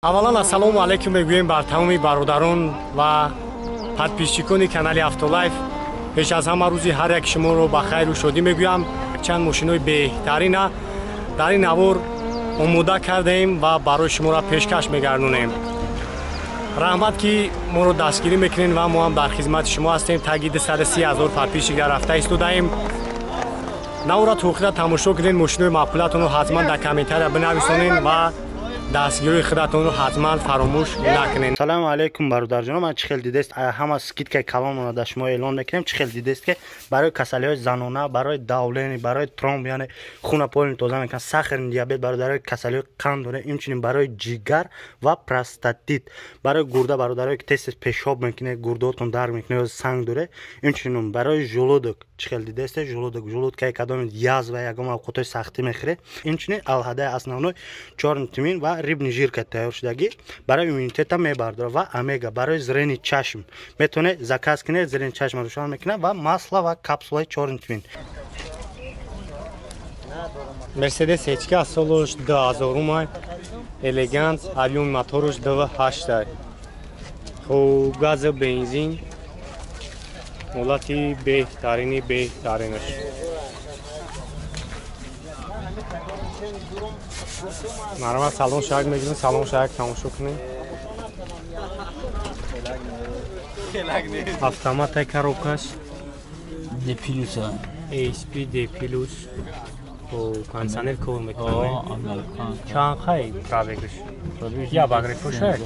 Аввалан, ассалому алайкум мегӯем бар тамоми бародарон ва подписчикони канали Автолайф. Пеш аз ҳама рӯзи ҳар яки шуморо ба хайру шодӣ мегӯям. Чанд мошинои беҳтарина дар ин навор омода кардаем ва барои шуморо пешкаш мегардонем. Раҳмат, ки моро дастгирӣ мекунед ва мо ҳам дар хизмати шумо ҳастем. Таги 230 ҳазор подписчика рафта истодаем. Навора то охира тамошо кунед, мошинои маъқулатонро ҳатман дар комментария бинависонед ва дастгирои худатонро ҳатман фаромӯш накунед. Салому алайкум, бародарҷонон. Ман чӣ хел дидест, ҳама скидкаи калонро дар шумо эълон мекунем. Чӣ хел дидест, ки барои касалиҳои занона, барои давление, барои тромб, яъне хуна полный тоза мекунад, сахарный диабет, бародарои касалиҳои қанд дорем, инчунин барои ҷигар ва простатит, барои гурда, бародарое ки тез тез пешоб мекунед, гурдаотон дард мекунед ё санг доре, инчунин барои желудок. Чӣ хел дидесте, желудок, желудкаи кадоми язва, ягон авқотҳои сахтӣ мехӯре. Инчунин алҳадаи основной чёрный тмин ва рыбный жирка тайёр шудагӣ барои иммунитета мебардорад ва омега барои зрение чашм. Метавонед заказ кунед, зрение чашм рӯшан мекунад ва масло ва капсулаи чёрный тмин. Мерседес ҳечка, солош 2000, элегант, объёми моторуш 2,8. Хуб, газа, бензин, ҳолати беҳтарини беҳтаринаш. Марҳамат, салон шак мегирем, салон шак тамошо кунем. Автоматай, коробкаш. Д плюс. ASP D плюс. Кондиционер кор мекунад. Чанд хай пробегаш? Я багрифуша?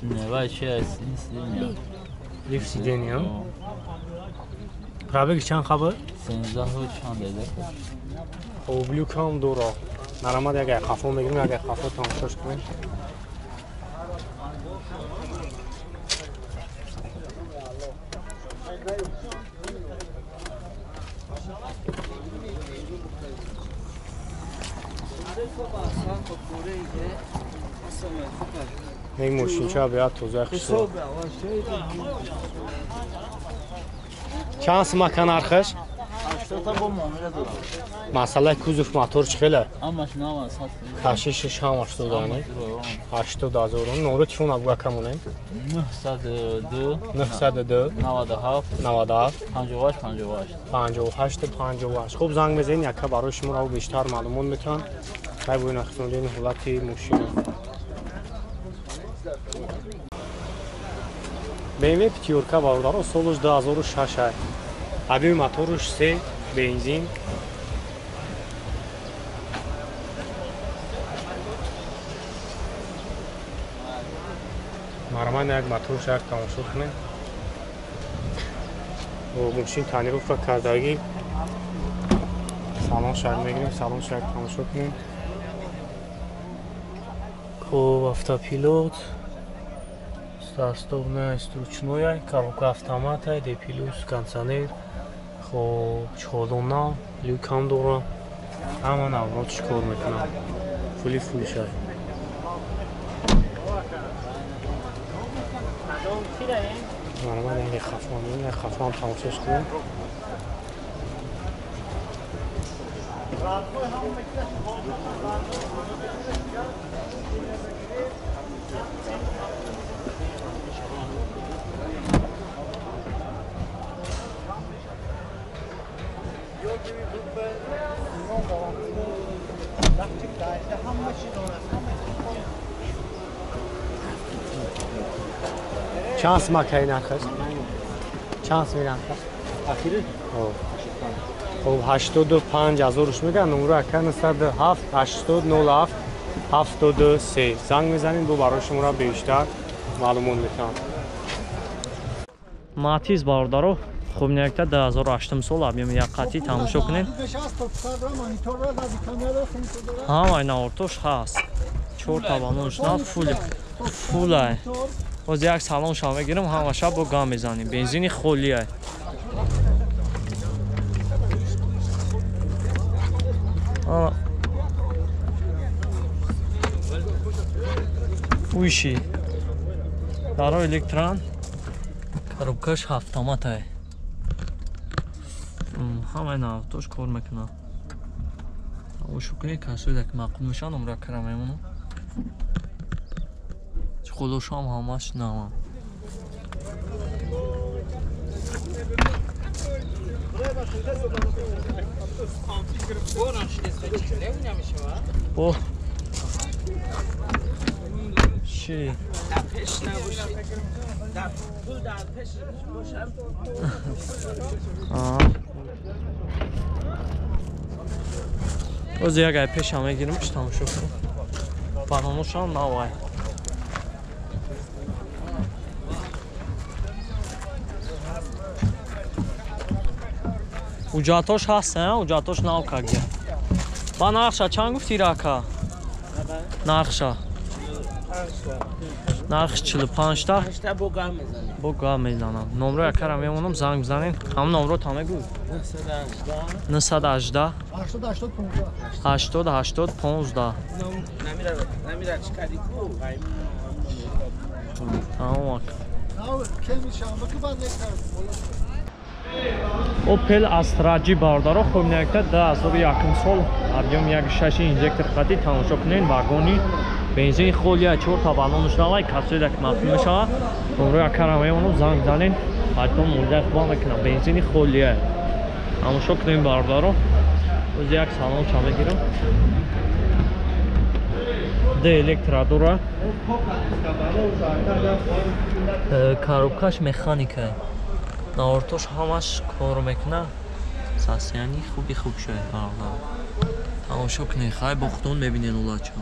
Не, вай чи аст? Лифт сидения. Пробег чанд хабар? 13 чанд деда. Хоб, люкам дора. Марҳамат, як қафо мегирем, як қафо тамошош кунем. Ин мошинча беҳад тоза, хушро. Чанд сумака нархаш? Масъалаи кузов, мотор чӣ хеле? Кашишиш ҳамаш додани. 80 ҳазор. Номро телефон абуга камонем. 902. 902. 97. 97. 58 58. 58 58. Хуб, занг мезанед, яка барои шуморо бештар маълумот метавон. Ай бои нахисондини ҳолати мошина. BMW пятёрка, бародаро, солуш 2006, объёми моторуш 3, бензин. Марҳамат, як моторш як тамошо кунед. Мошин тонировка кардагӣ. Салон шак мегирем, салон шак тамошо кунем. Хуб, автопилот, старт-стоп ручной, коробка автомата, D плюс, кондиционер, хоб, чолона, люкам дора. Ҳама навротш кор мекунам. Фули фулшай. Марҳамат, яке хафон, як хафон тамошош кунем. Чанд сумакаи нархаш? Чанд суми нархаш? Ахири? Хуб, 85 ҳазоруш мегӯянд. Номро ака 907 80 07 73 занг мезанед, бо барои шуморо бештар маълумот метавон. Матиз, бародаро, хуб, якта 2008 сол, объёми як қатӣ, тамошо кунед. Ҳамаи навортош ҳаст. Чор табанош на фул фулай. Ҳозир як салон шав мегирам, ҳама шаб бо гам мезанем. Бензини холиай. Уйши. Даро электран. Коробкаш автоматай. Ҳамаи навтош кор мекунад. Тамошо кунед, касоида ки маъқул мешаванд, умра кара мемонам. Чиқолошам ҳамаш навам. О. Чӣ? Оз як ай пешам мегирам, чӣ тамошо кунам. Баноношам навай. Уҷатош ҳаст, уҷатош нав кагия. Ба нархша чанд гуфти рака? Нархша. Нархш 45 та. Бо гап мезанам. Номро якара мемонам, занг бизанед. Ҳам номро та мегӯ? 918 80 80 15. Тамом. Opel Astra G бародаро хубнякта 2001 сол объем 1.6 инжектор хати тамошо кунед. Вагони бензин холия 4 та баллонш навай касоида ки мафҳум мешавад. Номро якара мемонам, занг занед, ҳатто мулда хуб мекунам. Бензини холия тамошо кунед бародаро. Оз як салон ча мегирам. Д электродура. Коробкаш механика. Наортош ҳамаш кор мекунад. Состояние хуби хуб шуд бародар. Тамошо кунед, хай бо худтон мебинед улача.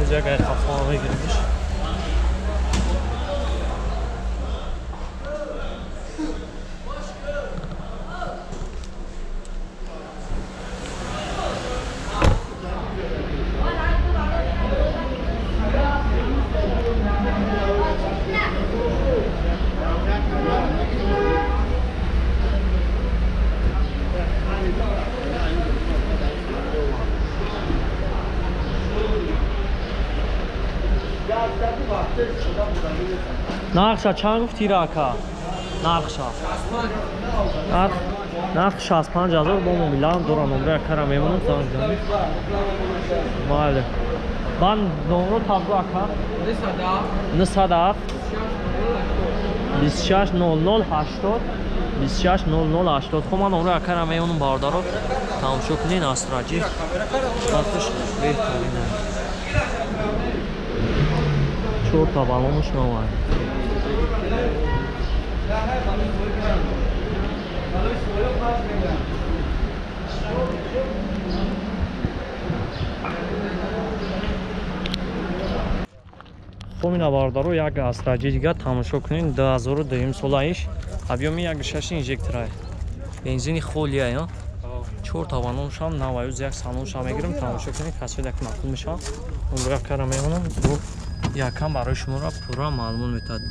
Оз як ай хафа мегириш. Нархша чанд гуфти рака? Нархша. Нарх 65 000 бо мобилам дора. Номро якара мемонам, занг занед. Бале. Ман номро табгу ака? 907 26 00 80 26 00 80. Хо ман номро якара мемонам бародаро. Тамошо кунед Astra G. Шатш беҳтарин. 4 та баллонш навай. Хоб ина бародаро як Astra G дигар тамошо кунед. 2002 солаиш объёми 1.6 инжекторай. Бензини холия, 4 та баллоншам навай. Оз як салоншам мегирам, тамошо кунед. Касоида ки маъқул мешавад. Номро якара мемонам. Якам барои шуморо пурра маълумот метад.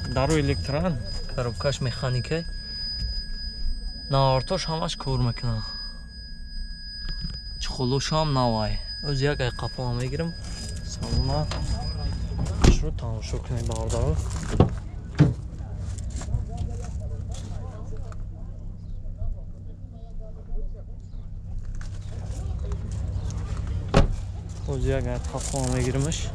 Дару электран, коробкаш механика. Наортош ҳамаш кор мекунад. Чиқолошам навай. Оз як ай қапоам мегирам. Салона шуро тамошо кунед бародаро. Оз як ай қапоам мегирамаш.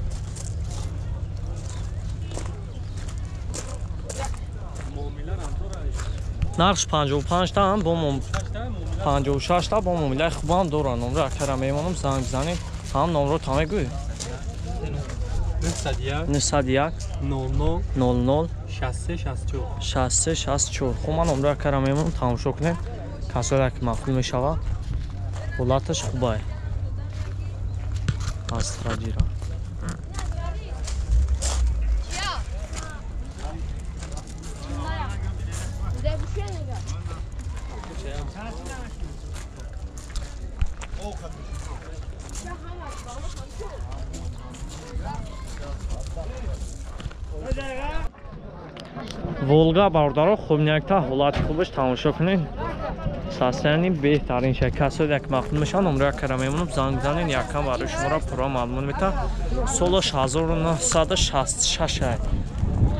Нархш 55 та ҳам бо 56 та бо муомилаи хубам доранд. Номро акара мемонам, занг бизанед. Ҳам номро та мегӯй? 901 00 00 63 64 63 64. Хуб ман номро акара мемонам, тамошо кунед. Касоида ки маъқул мешавад. Ҳолаташ хубай. Astra G-ра. Волга бародаро хубнякта ҳолати хубаш тамошо кунед. Состояние беҳтарин ша. Касоида ки маъқул мешавад, номро якара мемонам, занг бизанед. Якам барои шуморо пурра маълумот метаҳад. Солаш 1966 ай.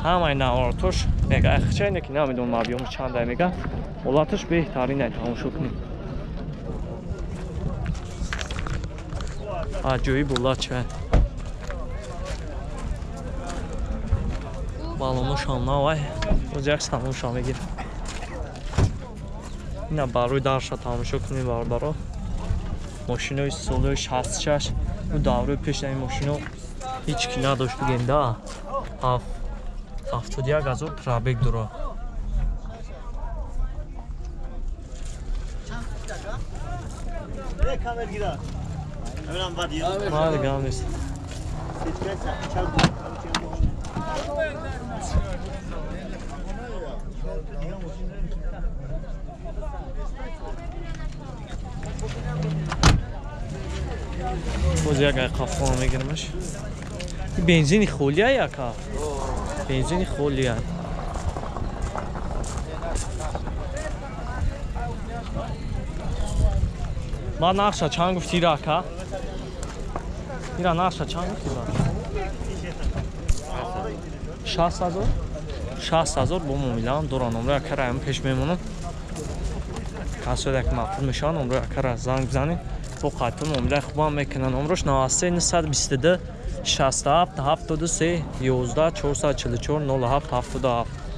Ҳамаи наворотош мега. Айхча ине ки намедонам объёмаш чанд ай мега. Ҳолаташ беҳтарин ай, тамошо кунед. Аҷоиб болача. Балоношам навай. Боз як салоншам мегирам. Ина барои дарша тамошо кунед бародаро. Мошинои солҳои 66 ӯ давраи пеш ин мошино ҳеҷ ки надошт бигем да. 71 ҳазор пробег дора. Мали гам нест. Боз як айқафон мегирамаш. Бензини холия яка? Бензини холия. Ма нақша чанд гуфти ира ака? Ира нақша чанд гуфти ба? 60 ҳазор? 60 ҳазор бо муомилаам дорам. Номрои акара ҳам пеш мемонам. Касоде ки маъқул мешаванд, номрои акара занг бизанед. Бо қатъи муомилаи хубам мекунанд. Номрош 93 922 67 73 11 444 07 77.